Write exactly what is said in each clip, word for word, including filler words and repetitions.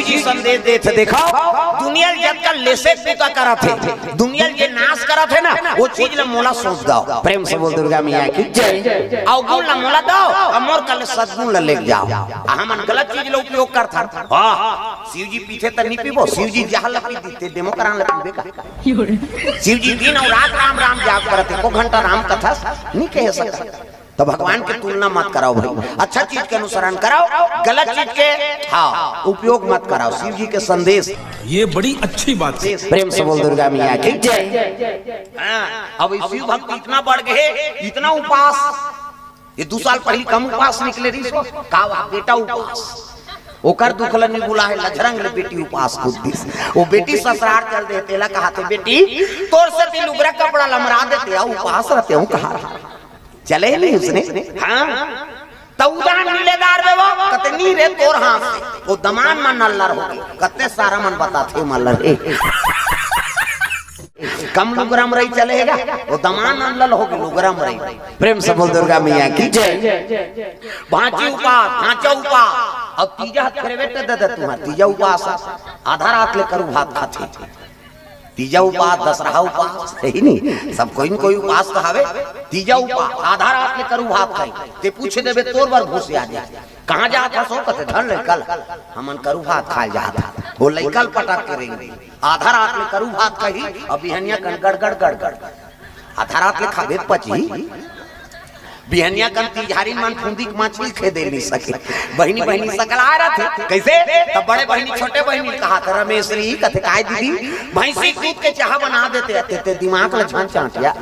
जी संदेश देथे, देखो, दुनिया ल जतका लेसे पूता करत हे, दुनिया ल जे नाश करत हे ना, वो चीज ल मोला सौंप दव। प्रेम से बोल दुर्गा मैया की जय। अवगुण ल मोला दव, अउ मोर कर ले सदगुण ल लेके जाव। आ हमन गलत चीज ल उपयोग करथन। वाह, शिव जी पीथे त नहीं पीबो, शिव जी जहर ल पी देथे, डेमो करान ल पीबे का? शिव जी दिन अउ रात राम राम जाप करत हे, एको घंटा राम कथा नहीं कहे सकत। तो भगवान के तुलना मत कराव भाई, अच्छा चीज के अनुसरण कराव, गलत चीज के, हाँ, उपयोग मत कराव। शिव जी के संदेश। ये बड़ी अच्छी बात है। प्रेम से बोल दुर्गा मैया की जय। हाँ, अब शिव भक्ति इतना बढ़ गए, इतना उपास, ये दू साल पहले कम उपास निकले रहिस, का हुआ? बेटा उपास। ओकर दुख ल नहीं बुला हे, लझरंग ले बेटी उपास कूद दिस। वो बेटी ससुरार चल दे, तेला कहाथे, "बेटी, तोर से भी लुगरा कपड़ा लमरा देते, आ उपास रहते हूँ कहा।" चले नहीं उसने। हाँ, त उदान मिलेदार बे वो, कते नहीं रे तोर हाथ से। वो दमान मन नल्लर हो गए, कते सारा मन बताथे मल्लर हे। कम लुगरा म रही चलेगा, वो दमान नल्लर हो गए लुगरा म रही। प्रेम से बोल दुर्गा मैया की जय। भांची उपास, भांचा उपास, अब तीजा हाथ फेरे बेटे दे दे तुम्हार, तीजा उपास, आधा रात ले करू भात खाथे। तीजा उपास, दशहरा उपास, हे नहीं? सब कोई न कोई उपास तो हवे। तीजा उपास, आधा रात ले करू भात खाई। ते पूछ देबे, तोर बर भूसे आ जाए। कहाँ जात हस ओ? कथे, "धर ले कल, हमन करू भात खाए जात हन।" वो लइका ल पटक के रेंग दी। आधा रात ले करू भात खाही, अब बिहनिया कन गड़, गड़, गड़, गड़। आधा रात ले खाबे त पची। बिहनिया कन तिजहारी मन फुंदी के मछली खेदे नहीं सके। बहिनी, बहिनी सकलाए रथे। कैसे? तब बड़े बहिनी, छोटे बहिनी कहाथे, "रमेश री," कथे, "काय दीदी?" "भैंसी दूध के चाहा बना देते, ते, ते दिमाग ल झन चांटिया।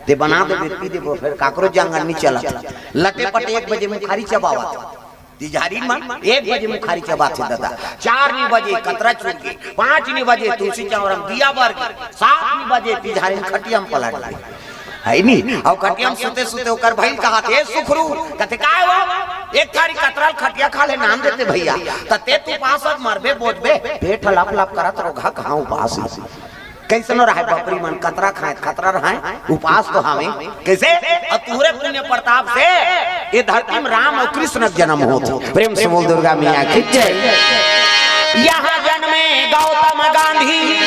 ते बना देबे, पी देबो, फेर काकरो जांगर नहीं चलत।" लटे पटे एक बजे मुखारी चबावत। तिजहारी मन एक बजे मुखारी चबाथे दादा, चार नी बजे कतरा चुरगे, पाँच नी बजे तुलसी चौरा म दिया बरगे, सात नी बजे तिजहारी खटिया म पलट गे। हे नी? अउ खटिया म सुते सुते ओकर भइल कहाथे, "ए सुखरू," कथे, "काय हो? एक थारी कतरा ल खटिया खा ले नाम देते भैया, त ते तू उपास मरबे बोजबे, पेट लप लप करत रोगहा कहाँ उपास हे?" कइसनो रहय बपरी मन, कतरा खाय, खतरा रहय, उपास तो हावे। कइसे? अउ तुहरे पुण्य प्रताप से ये धरती म राम अउ कृष्ण के जनम होत हे। प्रेम से बोल दुर्गा मैया की जय। यहाँ जन्मे गौतम गांधी,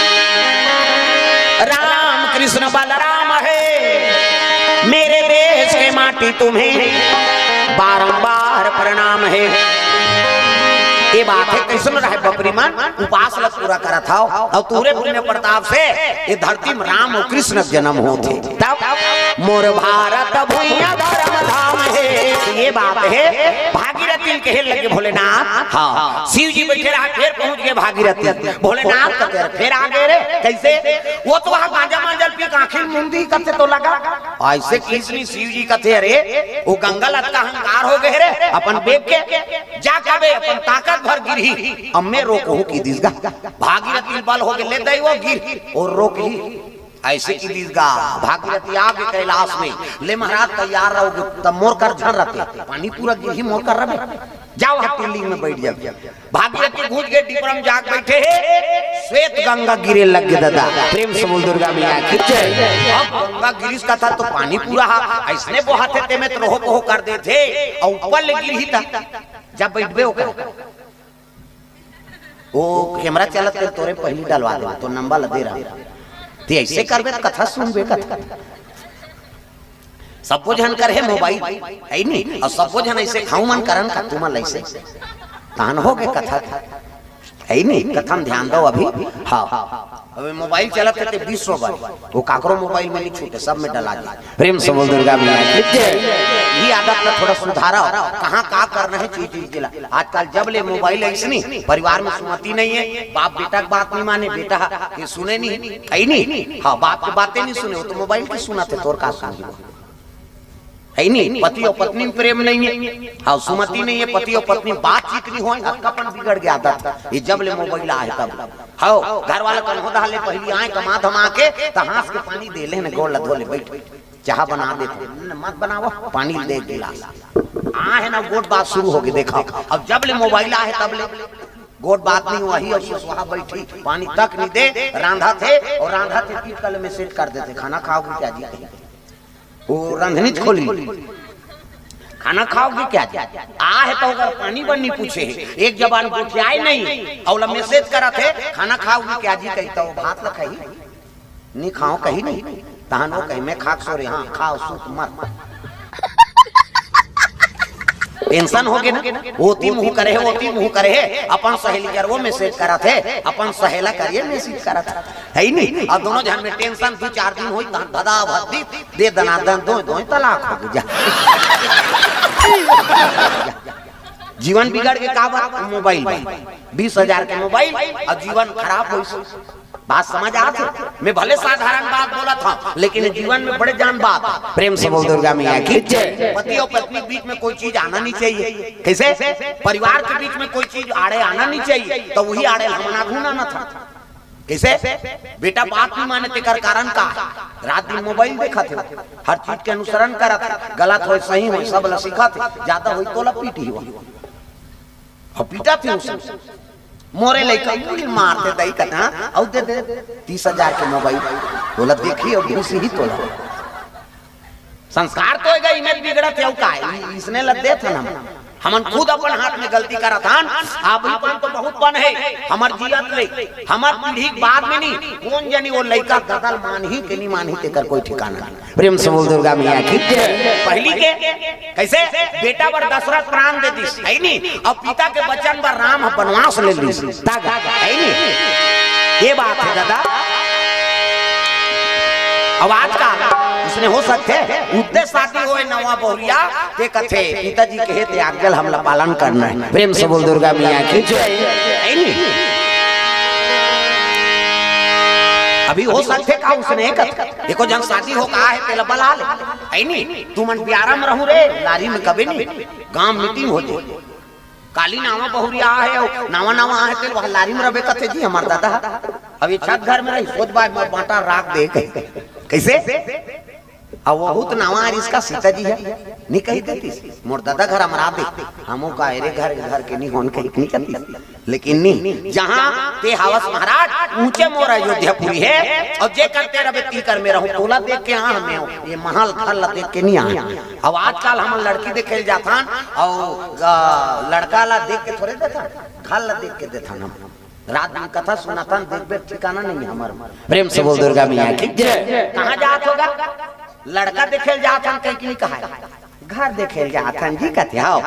राम कृष्ण बलराम हे, मेरे देश के माटी तुम्हें बारंबार प्रणाम हे। ये बात हे, कइसनो रहय बपरी मन, उपास ल पूरा करत हव, अउ तुहरे पुण्य प्रताप से ये धरती म राम अउ कृष्ण के जनम होत हे। तब मोर भारत भुइयां धर्म धाम हे, ये बात हे। भागीरथी ल कहे लगे भोलेनाथ, हाँ, शिव जी बइठे रहय, फेर पहुंच गे भागीरथी। भोलेनाथ कथे, "फेर आ गे रे, कइसे?" "वो तो वहाँ गांजा मांजा ल पी के आंखी ल मूंद दिही कथे तो लगा।" अइसे किहिस नी, शिव जी कथे, "अरे, वो गंगा ल अतका अहंकार हो गे रे, अपन बेग के जा कबे अपन ताकत भर गिरही, अम्मे रोकहूं," कहि दिस गा। भागीरथी ल बल हो गे, ले दई वो गिरही अउ रोकही। अइसे कहि दिस गा, भागीरथी आ गे कैलाश में, "ले महाराज तैयार रहोगे, तब मोर कर झन रथे, पानी पूरा गिरही मोर कर रहे, जाव हट्टी लिंग में बइठ जाव।" भागीरथी घुस गे, डिपरा म जाके बइठे हे, श्वेत गंगा गिरे लग गे दादा। प्रेम से बोल दुर्गा मैया की जय। अब गंगा गिरिस कथे त पानी पूरा हा, अइसने बोहाथे तेमे त रोहो पोहो कर देथे, अउ ऊपर ले गिरही त जब बइठबे ओकर, वो कैमरा चलत हे, तोरे पहिली डलवा दे, तो नंबर ल दे रहा। ते अइसे करबे त कथा सुनबे कथा। सब्बो झन कर हे मोबाइल, हे नी? अउ सब्बो झन अइसे खाऊ मन करन का तुमन अइसे। तहन हो गे कथा, हे नी? कथा म ध्यान दव अभी। हाँ, अबे मोबाइल चलत हे ते बीस सौ बार, वो काकरो मोबाइल में नहीं छूटे, सब में डला जाए। प्रेम से बोल दुर्गा मैया की जय। ये आदत ल थोड़ा सुधारव, कहाँ का करना हे चीज चीज ला। आजकल जब ले मोबाइल अइस नी, परिवार में सुमति नहीं हे, बाप बेटा के बात नहीं माने, बेटा के सुने नहीं, हे नी? हाँ, बाप के बातें नहीं सुने, वो तो मोबाइल के सुनथे, तोर का सुनही? हे नी? पति अउ पत्नी में प्रेम नहीं हे, हाँ, सुमति नहीं हे, पति अउ पत्नी बातचीत नहीं होय, अतका अपन बिगड़ गे आदत। ये जब ले मोबाइल आहे तब। हव, घर वाला कन्हो दहा ले पहिली आय कमा धमा के, त हांस के पानी दे ले न गोड़ ल धो ले बइठ। चाहा बना देथे, न मत बनावा, पानी दे गिलास। आहे ना गोठ बात शुरू हो गे, देखव। अब जब ले मोबाइल आहे तब ले गोठ बात नहीं होही, अउ सुसुहा बइठी, पानी तक नहीं दे, रांधथे अउ रांधथे तीर कल में सेट कर देथे, "खाना खाओगे क्या जी?" कही। वो रांधनी खोली। खाना खाओगी क्या जी? आ हे तो अगर पानी बर नहीं पूछे हे, एक जबान गोठियाए नहीं, अउ ला message करत हे, "खाना खाओगी क्या जी?" कही तो भात ला खाही, "नहीं खाओ," कही नहीं, तहन वो कही, "मैं खा के सो रहे, हाँ, खाओ, सूत मत।" Tension हो गे ना, ओती मुंह करे हे, ओती मुंह करे हे, अपन सहेली कर वो message करत हे, अपन सहेला कर ये message करत हे, है ही नहीं। अउ दोनों झन में tension दू चार दिन होई, तहन धदा भद्दी दे दनादन दो, दो तलाक हो गे जा। जीवन बिगड़ गे काबर? Mobile बर। बीस हजार के mobile अउ जीवन खराब होइस। बात समझ आत हे? मैं भले साधारण बात बोलत हंव, लेकिन जीवन में बड़े जान बात। प्रेम से बोल दुर्गा मैया की जय। पति अउ पत्नी के बीच में कोई चीज आना नहीं चाहिए। कैसे? परिवार के बीच में कोई चीज आड़े आना नहीं चाहिए, तो वही आड़े हमन आघू ना था। कैसे? बेटा बात नहीं माने, तेकर कारण का? रात दिन mobile देखत हे, हर चीज के अनुसरण करत हे, गलत होय, सही होय, सब ला सिखत हे, ज्यादा होई तोला पीटही वो। अउ पीटत हे उसे। मोरे लइका उंगली मार दे दई कथा, अउ दे दे तीस हजार के mobile, तोला देखही अउ घुसही तोला। संस्कार तो होय गा, इमेज बिगड़त हे, अउ का? इ-, इसने ल देत हन हम। हमन खुद अपन हाथ में गलती करत हन। अभी पन तो बहुत पन हे, हमर जियत ले, हमर पीढ़ी के बाद में नहीं, कोन जनी वो लइका ददा ल मानही के नहीं मानही, तेकर कोई ठिकाना नहीं। प्रेम से बोल दुर्गा मैया की जय। पहली के कैसे बेटा बर दशरथ प्राण दे दिस, है नी? अउ पिता के वचन बर राम ह बनवास ले लिस, तागा, है नी? ये बात हे दादा। अउ आजकल इसने हो सकथे, उद्दे शादी होय नवा बहुरिया, ते कथे, "पिताजी कहे ते आज्ञा ल हमला पालन करना हे।" प्रेम से बोल दुर्गा मैया की जय। है नी? अभी हो सकथे का उसने कथे, देखो जन शादी हो कहा हे, तेला बला ले। है नी? तुमन बियारा में रहू रे, लारी में कबे नी। गांव meeting हो जाए। काली नावा बहुरिया हे, नावा नावा हे, तेल वह लारी में रबे कथे जी, हमार दादा। अब ये छत घर में रही, सोच बाय, मैं बांटा राख दे के। कैसे? अब वहू तो नावा रिस का सीता जी हे, नहीं कही देती, "मोर दादा घर हमरा दे।" हमो का, "अरे घर, घर के नहीं होन," कही नहीं कहती। लेकिन नहीं, जहां ते हावस महाराज, ऊंचे मोर अयोध्यापुरी हे, अउ जे करते रबे ती कर में रहूं, तोला देख के आ हमें, ये महल घर ला देख के नहीं आ। अब आजकल हमन लड़की देखे ल जाथन, अउ, अ, लड़का ला देख के थोरे देथन, घर ला देख के देथन हम। रात दिन कथा सुनाथन, देखबे ठिकाना नहीं हमर। प्रेम से बोल दुर्गा मैया की जय। कहाँ जात होगा? लड़का देखे ल जाथन, कहीं कि नहीं कहा, घर देखे ल जाथन जी, कथे आओ।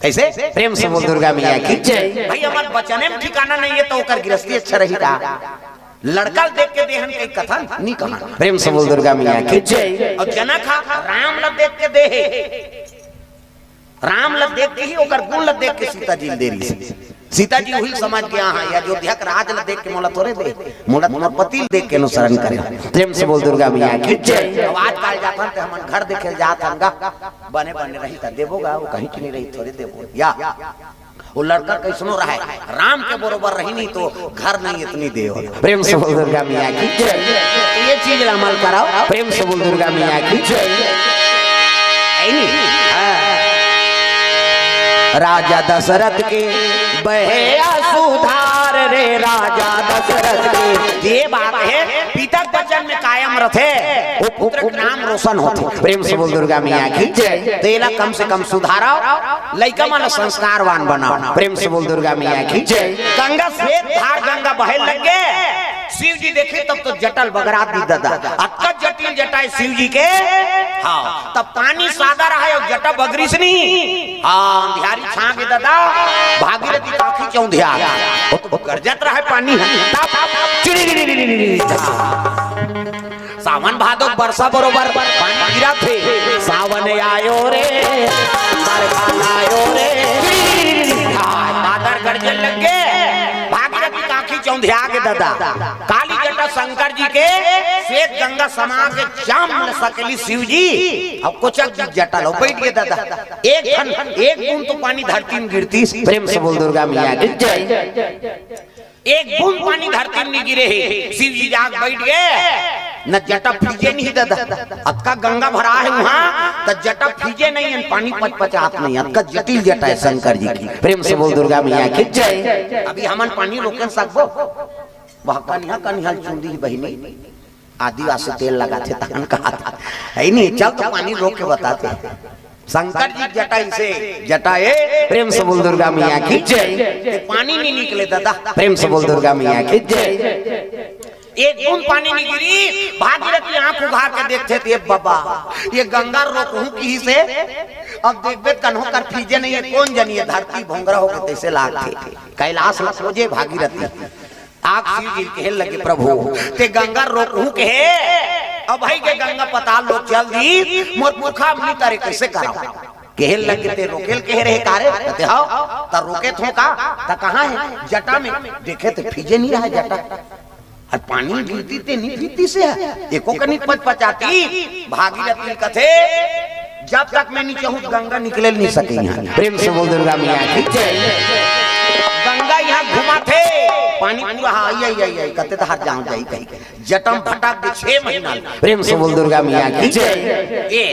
कैसे? प्रेम से बोल दुर्गा मैया की जय। भाई, हमर बचने में ठिकाना नहीं हे, तो ओकर गृहस्थी अच्छा रही का? लड़का देख के देहन कई कथन नहीं कहन। प्रेम से बोल दुर्गा मैया की जय। अउ जनक हा राम ला देख के देहे, राम ला देख के ही ओकर गुण ला देख के सीता जी ल दे रही। सीता जी उही समझ गया, हाँ, ये अयोध्या के राज ला देख के मोला थोरे दे, मोला मोर पति ल देख के अनुसरण करे। प्रेम से बोल दुर्गा मैया की जय। अब आजकल जाथन ते हमन घर देखे ल जाथन गा, बने बने रही त देबो गा, वो कहीं की नहीं रही, थोरे देबो या। वो लड़का कैसनो रहे, राम के बरोबर रही नहीं तो घर नहीं इतनी देव। प्रेम से बोल दुर्गा मैया की जय। तो ये चीज ला अमल कराओ। प्रेम से बोल दुर्गा मैया की जय। है नहीं? हाँ। राजा दशरथ के बहे सुधार रे, राजा दशरथ के। ये बात हे, पिता के वचन में कायम रथे, वो पुत्र के नाम रोशन होथे। प्रेम से बोल दुर्गा मैया की जय। तो एला कम से कम सुधारो, लइका मन ला संस्कारवान बनाओ। प्रेम से बोल दुर्गा मैया की जय। गंगा श्वेत धार गंगा बहे लग गे। शिव जी देखे तब तो जटा ल बगरा दी दादा, अतका जटिल जटा हे शिव जी के। हाँ, तब पानी सादा रहे अउ जटा बगरिस नहीं। हाँ, अंधियारी छा गे दादा, भागीरथी के आँखी चौंधिया गे। वो तो गरजत रहे पानी हे। तब चिड़ी सावन भादो बरसा बरोबर पानी गिरत हे। सावन आयो रे, बरखा आयो रे। बादर गरजे लग गे, भागीरथी के आँखी चौंधिया गे दादा। काली जटा शंकर जी के, श्वेत गंगा समा के जाम सकली शिव जी। अब कोचक जी जटा लो बैठ गे दादा। एक ठन, एक बूंद तो पानी धरती में गिरतिस। प्रेम से बोल दुर्गा मैया की जय। एक बूंद पानी धरती में नहीं गिरे हे, शिव जी जाग बैठ गे, न जटा फीजे नहीं दादा। अतका गंगा भरा हे वहां, त जटा फीजे नहीं हे, पानी पचपचात नहीं हे। अतका जटिल जटा हे शंकर जी की। प्रेम से बोल दुर्गा मैया की जय। अभी हमन पानी रोकन सकबो? वह कनिहा कनिहा चुंदी बहिनी, आदिवासी तेल लगाथे तहन कहाथे। है नहीं, चल तो पानी रोक के बताथे। शंकर जी जटा इसे जटा ए प्रेम से बोल दुर्गा मैया की जय। ते पानी नहीं निकले दादा। प्रेम से बोल दुर्गा मैया की जय। एक बूंद पानी नहीं गिरी। भागीरथी आंख उघार के देखथे ते, "ए बाबा, ये गंगा रोकहूं किहिसे?" अब देखबे त कन्हो कर फीजे नहीं है, कौन जनी ये धरती भोंगरा होके तैसे लागथे। कैलाश ल खोजे भागीरथी। आग शिव जी कहे लगे, "प्रभु, ते गंगा रोकहूं कहे, अब भाई के गंगा पताल लोग चल दी, मोर पुरखा अपनी तारे कैसे कराओ?" कहे लगे, "ते रोकेल कहे रहे का रे?" कहते, "हव।" "त रोके थो का?" "त कहाँ है?" "जटा में।" देखे ते फीजे नहीं रहा जटा। अरे पानी गिरती ते नहीं फीती से है, एको कनी पचपचाती। भागीरथी कथे, "जब तक मैं नहीं चाहूँ, गंगा निकले नहीं सके यहाँ।" प्रेम से बोल दुर्गा मैया की जय। गंगा यहाँ घुमाथे, पानी पूरा, हाँ, आई, आई, आई, आई, कहते तो हर जाओ जाई कहीं। जटम भटक दे छह महीना ले। प्रेम से बोल दुर्गा मैया की जय। ए,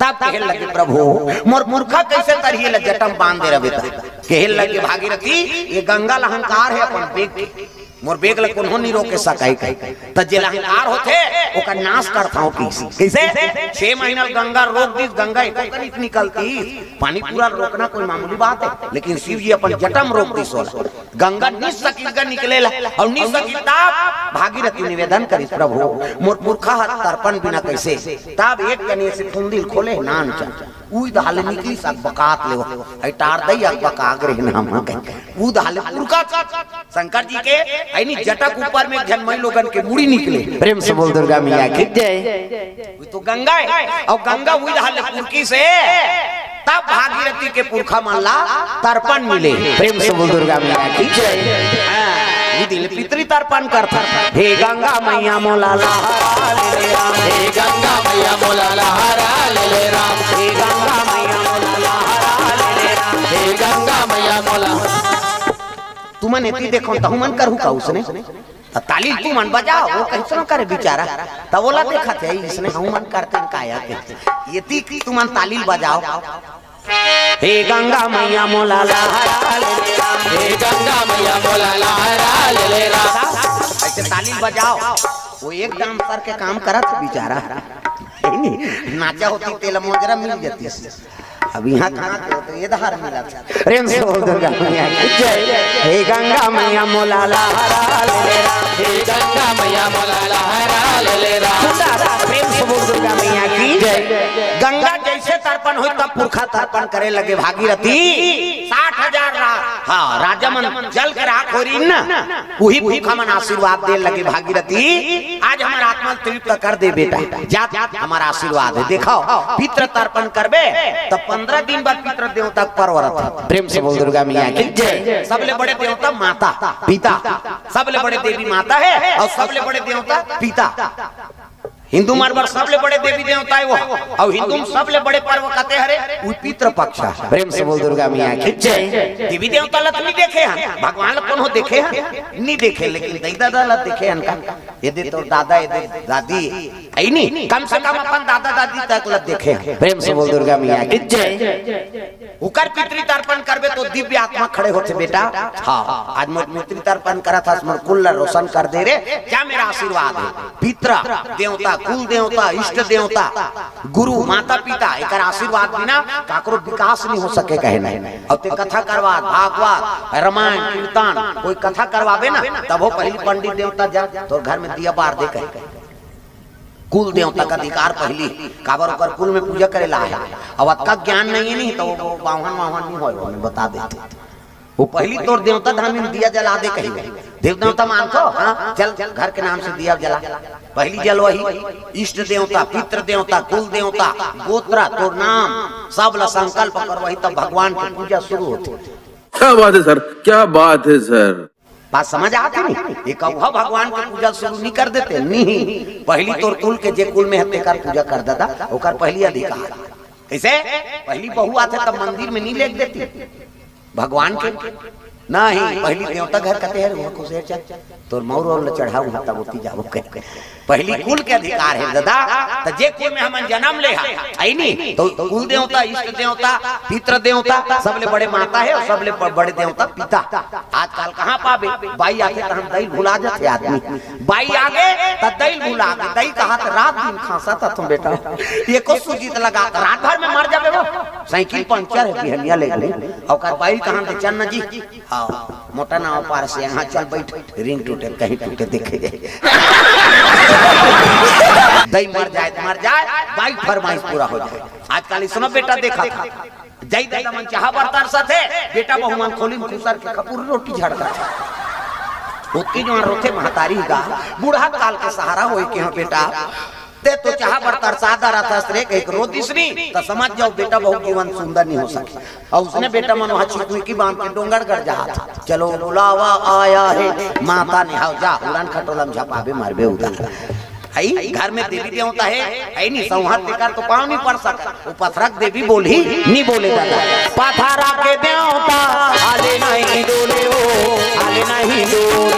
तब कहे लगे, "प्रभु, मोर पुरखा कैसे तरही ल जटम बांध दे रहे?" कहे लगे भागीरथी, "ये गंगा ल अहंकार है अपन बेग के, मोर बेग ल कोनो नहीं रोके सकाई।" कही त जेला अहंकार होथे, ओकर नाश करथव किस। कैसे? छह महीना ल गंगा रोक दिस, गंगा एको कनिक निकलती। पानी पूरा रोकना कोई मामूली बात है, लेकिन शिव जी अपन जटम रोक दिस ओला। गंगा निस्सकीस गा निकले ला, और निस्सकीस तब भागीरथी निवेदन करिस, "प्रभु, मोर पुरखा ह तरपन बिना कैसे?" तब एक कनी से फुंदिल खोले नान चा, उई दहाले निकली सा बकात लेवा, आई टार दई अक बका आगरे नाम कही, ऊ दहाले पुरखा शंकर जी के, ऐनी जटक ऊपर में एक झन मई लोगन के मुड़ी निकले। प्रेम से बोल दुर्गा मैया की जय। वो तो गंगा है, और गंगा उई दहाले पुरखी से तब भागीरथी के पुरखा मन ला तर्पण मिले। प्रेम से बोल दुर्गा मैया की जय। हाँ, उई दिन पितृ तर्पण करता, "हे गंगा मैया मोला लहरा ले ले राम, हे गंगा मैया मोला लहरा ले ले राम, हे गंगा मैया मोला लहरा ले ले राम, हे गंगा मैया मोला।" तुमन एती देखो, तहु मन करहु का उसने? त ताली तुमन बजाओ, वो कैसनो करे बेचारा। त ओला देखत हे, इसने हम मन करते हैं काया के। एती तुमन ताली बजाओ। "हे गंगा मैया मोला लहरा ले ले राम, हे गंगा मैया मोला लहरा ले ले राम।" ऐसे ताली बजाओ। वो एक डांसर के काम करत हे बेचारा। नाचा होती तेला मोजरा मिल जाती। अब यहाँ कहाँ के हो, तो ये धार मिला था। प्रेम से बोल दुर्गा मैया की जय। "हे गंगा मैया मोला लहरा ले ले राम, हे गंगा मैया मोला लहरा ले ले राम।" सुंदर, प्रेम से बोल दुर्गा मैया की जय। गंगा जैसे तर्पण होई, तब पुरखा तर्पण करे लगे भागीरथी। साठ हजार रा-, हाँ, राजा मन जल के राख हो रही ना, वही पुरखा मन आशीर्वाद दे लगे भागीरथी, "आज हमार आत्मा तृप्त कर दे बेटा, जा, हमार आशीर्वाद है।" देखो, पितृ तर्पण करबे, तब पंद्रह दिन बाद पितृ देवता के पर्व रथे। प्रेम से बोल दुर्गा मैया की जय। सबले बड़े देवता माता, पिता, सबले बड़े देवी माता है, और सबले बड़े देवता पिता। हिंदू मन बर सबले बड़े देवी देवता है वो, और हिंदू में सबले बड़े पर्व कहते हरे, वो पितृ पक्ष है। प्रेम से बोल दुर्गा मैया की जय। देवी देवता ला तो नहीं देखे हन, भगवान ला कोनो देखे हन, नहीं देखे, लेकिन दई दादा ला देखे हन का, ये दे तोर दादा, ये दे दादी, ऐनी, कम से कम अपन दादा दादी तक ला देखे हन। प्रेम से बोल दुर्गा मैया की जय। उकर पितृ तर्पण करबे तो दिव्य आत्मा खड़े होथे बेटा। हाँ, आज मोर पितृ तर्पण करत हस, मोर कुल ला रोशन कर दे रे, क्या मेरा आशीर्वाद है? पितृ देवता, कुल देवता, इष्ट देवता, गुरु, माता पिता, एकर आशीर्वाद बिना काकरो विकास नहीं हो सके कहे नहीं। अब ते कथा करवा, भागवत, रामायण, कीर्तन, कोई कथा करवाबे ना, तब वो पहली पंडित देवता जा, तोर घर में दिया बार दे कहे। कुल देवता का अधिकार पहली, काबर ओकर कुल में पूजा करे ला है। अब अतका ज्ञान नहीं है, नहीं तो वो बावहन वावहन नहीं होय, वो मैं बता देते। वो पहली तोर देवता धामी में दिया जला दे कही। देव देवता मानथो? हाँ, चल, चल, घर के नाम से दिया जला। पहली जलवाही, इष्ट देवता, पितृ देवता, कुल देवता, गोत्र, तोर नाम, सब ला संकल्प करवाही, तब भगवान की पूजा शुरू होती। क्या बात है सर, क्या बात है सर। बात समझ आत हे नहीं? ये कौहा भगवान के पूजा शुरू नहीं कर देते, नहीं। पहली तोर कुल के जे कुल में है, तेकर पूजा कर दादा, ओकर पहली अधिकार। कैसे? पहली बहू आथे तब मंदिर में नहीं लेग देती भगवान के। नहीं, पहली देवता घर कते हे, वहाँ खुश हे, चल, तोर मौर और ल चढ़ाऊ, वहाँ तब ओती जाबो कह। पहली कुल के अधिकार हे दादा, त जे कुल में हमन जन्म ले हा, है नी? तो कुल देवता, इष्ट देवता, पितृ देवता, सबले बड़े माता हे और सबले ब-, बड़े देवता पिता। आजकल कहाँ पाबे? बाई आथे त हम दई भुला जाथे आदमी। बाई आगे त दई भुला गे, दई कहा त रात दिन खांसत हथों बेटा, एको सूजी त लगा, रात भर में मर जाबे वो। साइकिल पंचर हे, बिहनिया ले गए, ओकर बाई कहा त चल न जी, हाँ, मोटा नाव पार से यहाँ चल बैठ, रिंग टूटे, कहीं टूटे देखे। दई मर जाए त मर जाए, बाई फरमाइश पूरा हो जाए। आजकल इसनो बेटा देखा था, जई दादा मन चाहा बर तरसत हे, बेटा बहू मन खोली में खुसर के कपूर रोटी झड़का था। ओतकी जो रोथे महतारी का, बूढ़ा काल के सहारा होए के हो बेटा, ते तो चाहा बर तरसा डरत हस रे, कहिके रो दिस नी, त समझ जाओ बेटा बहू जीवन सुंदर नहीं हो सके। और उसने बेटा मन वहाँ छितुई की बांध के डोंगरगढ़ जहा था। चलो बुलावा आया है, माता ने हाव जा, उड़ान खटोला में झपाबे मरबे उधर। आई घर में देवी देवता हे, आई नी, संहार तेकर तो पाँव नहीं पड़ सकत। वो पथरा के देवी बोलही, नहीं बोले दादा। पथरा के देवता, हाले नहीं डोले हो, हाले नहीं डोले।